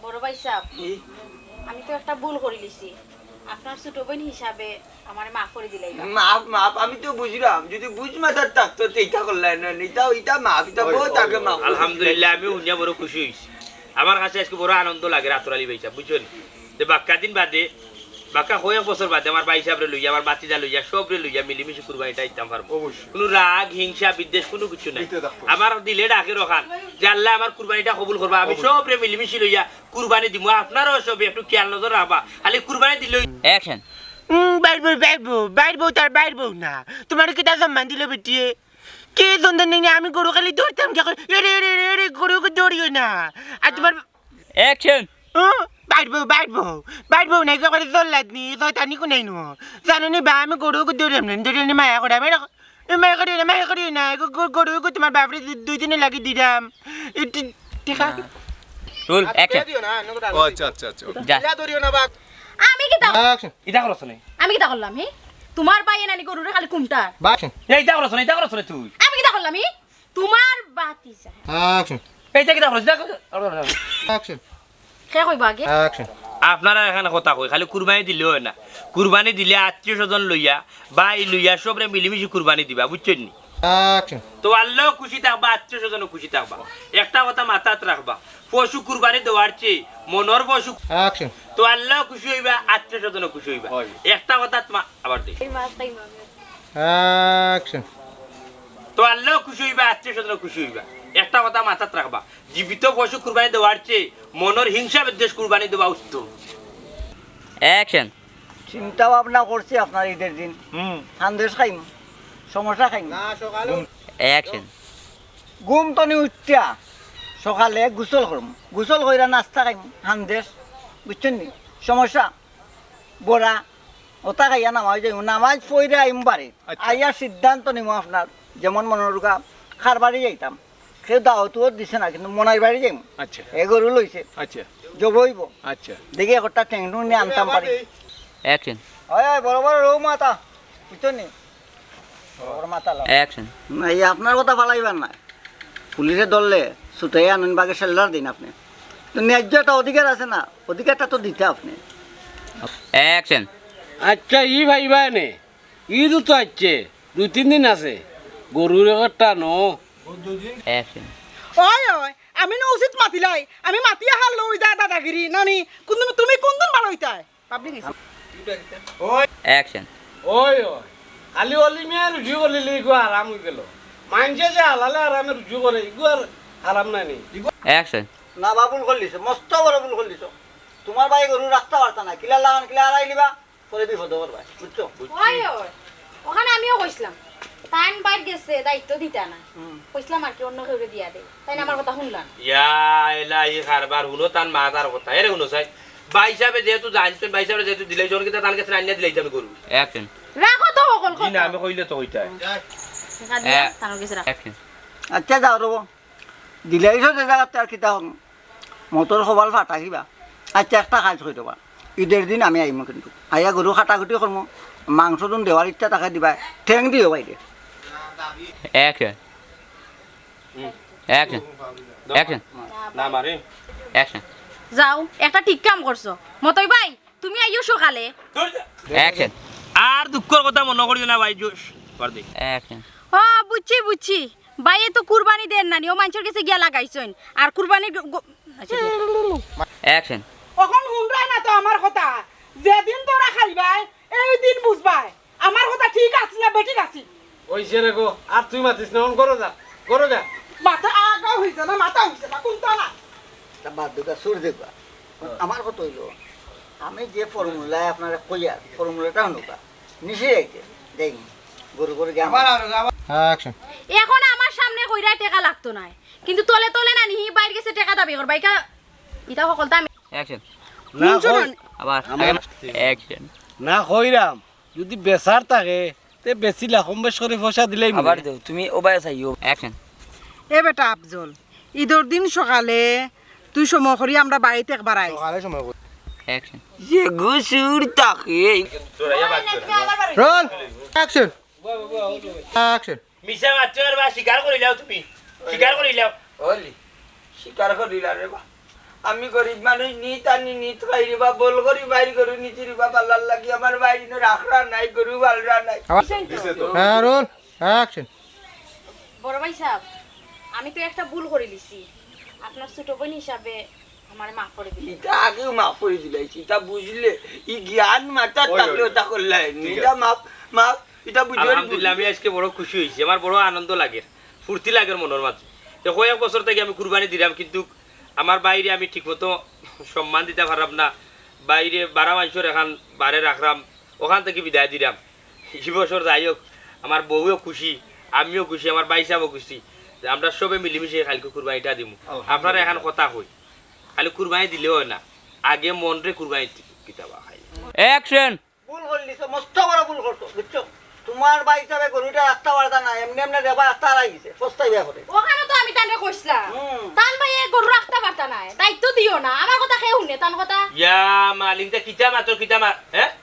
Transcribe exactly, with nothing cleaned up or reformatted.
বড় ভাইসাব, আমি তো একটা ভুল করিলিছি। আপনার ছোট বইন হিসাবে আমারে মাফ করি দিলাইবা। মাফ, মাফ, আমি তো বুঝরাম, যদি বুঝ মাথাত থাকতো, তে ইতা করলায় না, ইতা, ইতা মাফ, ইতা অয়, বহুত অয়, আগে অয়। মাফ। আলহামদুলিল্লাহ, আমি হুনিয়া বড় খুশি অইছি। আমার কাছে আজকে বড় আনন্দ লাগে আতর আলী ভাইসাব, বুঝছইন? যে বাক্কা দিন বাদে, বাক্কা কয়েক বছর বাদে আমার ভাইসাবরে লইয়া, আমার ভাতিজা লইয়া, সবরে লইয়া মিলিমিশি কুরবানিটা দিতাম পারমু। অবশ্যই। কুনু রাগ, হিংসা, বিদ্বেষ কুনু কিছু নাই। দিতে থাকো। আমার দিলে ডাকে রখান যে আল্লায় আমার কুরবানিটা কবুল করবা। আমি অবশ্যই। সবরে মিলিমিশি লইয়া কুরবানি দিমু। আপনারাও সবে একটু খেয়াল নজর রাখবা। খালি কুরবানি দিলেই অ্যাকশন। উম, বাইর বউ, বাইর বউ, বাইর বউ, তার বাইর বউ না। তুমারে কিতা সম্মান দিল বেটিয়ে? কি সুন্দর নাকি আমি গরু খালি ধরতাম, কি কই, এরে, এরে, এরে, এরে, গরু ওকে ধরিও না। আর তুমার অ্যাকশন। ও, বাইর বউ, বাইর বউ, বাইর বউ নাকি করে জল্লাদ নি, শয়তানি কোনাই নু। জানো নি বা, আমি গরু ওকে ধরতাম না, ধরে নি মায়া করে, আমি এরকম, এ মায়া করিও না, মায়া করিও না, গো-, গো-, গরু ওকে তুমার বাপরে দু-, দুই দিনে লাগি দিলাম। এ টি-, ঠিক আছে। Role, action. ও আচ্ছা, আচ্ছা, আচ্ছা, ওকে। যা। ইলা ধরিও না বাঘ। আমি কিতা অ্যাকশন। ইতা করছ না? আমি কিতা করলাম, হি? তুমার ভাইয়ে নানি গরুরে খালি কুমটার। বাঘ। এই ইতা করছ না, ইতা করছ না তুই। আমি কিতা করলাম, হি? তুমার ভাতিজা। অ্যাকশন। এই ইতা কিতা করছ, ইতা করছ? অ্যাকশন। কে কইবা আগে? অ্যাকশন। আপনারা এখানে কথা কই, খালি কুরবানি দিলে অয় না। কুরবানি দিলে আত্মীয় স্বজন লইয়া, ভাই লইয়া, সবরে মিলিমিশি কুরবানি দিবা, বুঝছইন নি? অ্যাকশন। তো আল্লাও খুশি থাকবা, আত্মীয় স্বজনও খুশি থাকবা। একটা কথা মাথাত রাখবা, পশু কুরবানি দেওয়ার চেয়ে মনর পশু। অ্যাকশন। তো আল্লাও খুশি অইবা, আত্মীয় স্বজনও খুশি অইবা। অয়। একটা কথা তোমা-, আবার দেই। অ্যাকশন। তো আল্লাও খুশি অইবা, আত্মীয় স্বজনও খুশি অইবা। একটা কথা মাথাত রাখবা, জীবিত পশু কুরবানি দেওয়ার চেয়ে মনর হিংসা বিদ্বেষ কুরবানি দেওয়া উত্তম। অ্যাকশন। চিন্তা ভাবনা করছি আপনার ইদের দিন। হুম। হান্দেশ খাইমু, সমোসা খাইমু। না, সকালে ঘুম, অ্যাকশন। ঘুম তনে উঠিয়া সকালে গোসল করমু, গোসল কইরা নাস্তা খাইমু, হান্দেশ, বুঝছইন নি? সমোসা, বড়া, ওটা খাইয়া নামাজ যাইমু, নামাজ পইরা আইমু বাড়ি। আচ্ছা। আইয়া সিদ্ধান্ত নিমু আপনার, যেমন মনে করুকা, কার বাড়ি যাইতাম, কেউ দাওয়াতও দিছে না, কিন্তু মনাইর বাড়ি যাইমু। আচ্ছা। এ গরু লইছে। আচ্ছা। জব অইবো। আচ্ছা। দেখি একটা টেংটুং নিয়া আনতাম পারি। অ্যাকশন। অয়, অয়, বড় বড় রৌ মাথা, বুঝছইন নি? বড় বড় মাথা লাও। অ্যাকশন। না, এই আপনার কথা ফালাইবার না। পুলিশে ধরলে ছুটাইয়া আনইন, বাঘে শেল্টার দিন আপনে। তো ন্যায্য একটা অধিকার আছে না, অধিকারটা তো দিতা আপনে। অ্যাকশন। আচ্ছা, ই ভাইবা নে, ইদও তো আইছে, দুই তিন দিন আছে, গরুর একটা ন। অ্যাকশন। ওই, ওই, আমি না উচিত মাতিলাই, আমি মাতিয়া হারলে ওই যায় দাদাগিরি, নানি, কোন তুমি, তুমি কোন দিন বাড়াইতায়? পাবলিক আইছে। অ্যাকশন। ওই, ওই। খালি অলি মিয়া রুজি করলি, ইগু হারাম অই গেল। মানষে যে হালালে হারামে রুজি করে, ইগু আর হারাম নায় নি। অ্যাকশন। না বা, ভুল করলিছো, মস্ত বড় ভুল করলিছো। তুমার ভাই গরু রাখতা পারতা না, কিলা লাগান, কিলা হারাই নিবা, পরে বিপদে পড়বা, বুঝছো? ওই, ওই। ওখানে আমিও কইছিলাম, তাইন বাইর গেছে, দায়িত্ব দিতা না। হুম। কইছিলাম আর কি, অন্য কেউরে দিয়া দে। তাইন আমার কথা হুনলা না। ইয়া এলাহি কারবার, হুনো তান মাতার কথা। এরে হুনো চাই, ভাইসাবে যেহেতু জানছইন, ভাইসাবে যেহেতু দিলাইছইন, কিতা তান গেছে আনিয়া দিলাইতাম গরু। অ্যাকশন। রাখো তো হকল জি না, কথা। আমি কইলে তো কইতায়। দেখা দিয়া, এ- তার গেছে রাখো। অ্যাকশন। আচ্ছা, যাও রবো। দিলাইছো যে জাগাত আর কিতা হন? মতর কপাল ফাটা কিবা। আচ্ছা, একটা কাজ করি দেবা। ইদের দিন আমি আইমু কিন্তু। আইয়া গরু কাটাকুটি করমু। মাংস দুন দেওয়ার ইচ্ছা থাকে দিবা। ঠেং দিও বাইরে। অ্যাকশন। অ্যাকশন। অ্যাকশন। না মারে। অ্যাকশন। যাও, একটা ঠিক কাম করছো। মতই ভাই, তুমি আইও সকালে। অ্যাকশন। আর দুঃখর কথা মনো করিও না ভাই, জোশ কর দে। অ্যাকশন। ও, বুঝছি, বুঝছি। ভাইয়ে তো কুরবানি দেন না নি, ও মানষর গেছে গিয়া লাগাইছইন। আর কুরবানির গ-, গ-, আচ্ছা, ঠিক আছে। অ্যাকশন। অখন হুনরায় না তো আমার কথা। যেদিন ধরা খাইবায়, এই দিন বুঝবায়। আমার কথা ঠিক আছে না বেঠিক আছে? ওই যে রে গো, আর তুই মাতিস না, অন করো যা, করো যা। মাথা আগা হইছে না, মাথা হইছে না, কোনটা না? তা বাদ দেউক্কা, সুর দেউক্কা। হ্যাঁ। আমার কথা অইলো, আমি যে ফর্মুলায় আপনারে কইয়ার, ফর্মুলাটা হুনুক্কা। নিচে যাইতে, যাই, গরু গরু গিয়া আমার আবার, আবার। অ্যাকশন। এখন আমার সামনে কইরা টেকা লাগতো নায়, কিন্তু তলে তলে না নি হি বাইর গেছে টেকা দাবি করবা, ইটা, ইটা হকলতা আমি অ্যাকশন। না, হুনছো কই। না? আবার আমার আগে না। অ্যাকশন। না কইরাম, যদি বেচার থাকে, তে বেচিলা কম বেশ করি পয়সা দিলেই আবার মিলে। দেও, তুমি ওবায় চাইও। অ্যাকশন। এ বেটা আফজল, ইদর দিন সকালে তুই সময় করি আমরা বাড়িত একবার আইস। সকালে সময় করি। অ্যাকশন। যে গুসুর তাকে। রোল। অ্যাকশন। অ্যাকশন। মিছা মাতছো আর বা স্বীকার করিলাও তুমি। স্বীকার করিলাও। ওলি, স্বীকার করিলা রে বা। আমি গরিব মানুষ, নিত আনি নিত খাই রে বা, বল করি বাইর গরু নিছি রে বা, পাল্লার লাগি আমার বাইর ইনো রাখরা নাই, গরু বালরা নাই। আবার? দিছে তো। হ্যাঁ, রোল, অ্যাকশন। বড় ভাই সাহেব, আমি তো একটা ভুল করি লিছি, আপনার ছোট বোন হিসাবে আমারে মাফ করি দিন। ইটা আগেউ মাফ করি দিলাইছি, ইটা বুঝলে, ই জ্ঞান মাথাত ওই, থাকলে ওই। ওটা করলাই নি। ঠিক ইটা আছে। মাফ, মাফ, ইটা বুঝলে আলহামদুলিল্লাহ, আমি আজকে বড় খুশি হইছি, আমার বড় আনন্দ লাগের, ফুর্তি লাগের মনর মাঝে। যে কয়েক বছর থাকি আমি কুরবানি দিরাম, কিন্তু আমার বাইরে আমি ঠিকমতো সম্মান দিতা পাররাম না। বাইরে বারা মানষর এখান বারে রাখরাম, ওখান থাকি বিদায় দিরাম। ই বছর যাই হোক, আমার বউও খুশি, আমিও খুশি, আমার ভাই সাহেবও খুশি। যে আমরা সবে মিলিমিশি কাইলকু কুরবানিটা দিমু। আলহামদুলিল্লাহ। আপনারা এখান কথা কই, খালি কুরবানি দিলে অয় না, আগে মনরে কুরবানি দিতে কিতাবা খাই। অ্যাকশন। ভুল করলিছো, মস্ত বড় ভুল করছো, বুঝছো? তোমার ভাই হিসাবে গরুটা রাখতা পারতা না, এমনে এমনে রেবা রাখতা হারাই গেছে, পস্তাইবা করে। ওখানো তো আমি তানরে কইছলাম, হুম। তান ভাইয়ে গরু রাখতা পারতা নায়, দায়িত্ব দিও না, আমার কথা কে হুনে, তান কথা? ইয়া মালিক, ইতা কিতা মাতর, কিতা মা-, হ্যাঁ?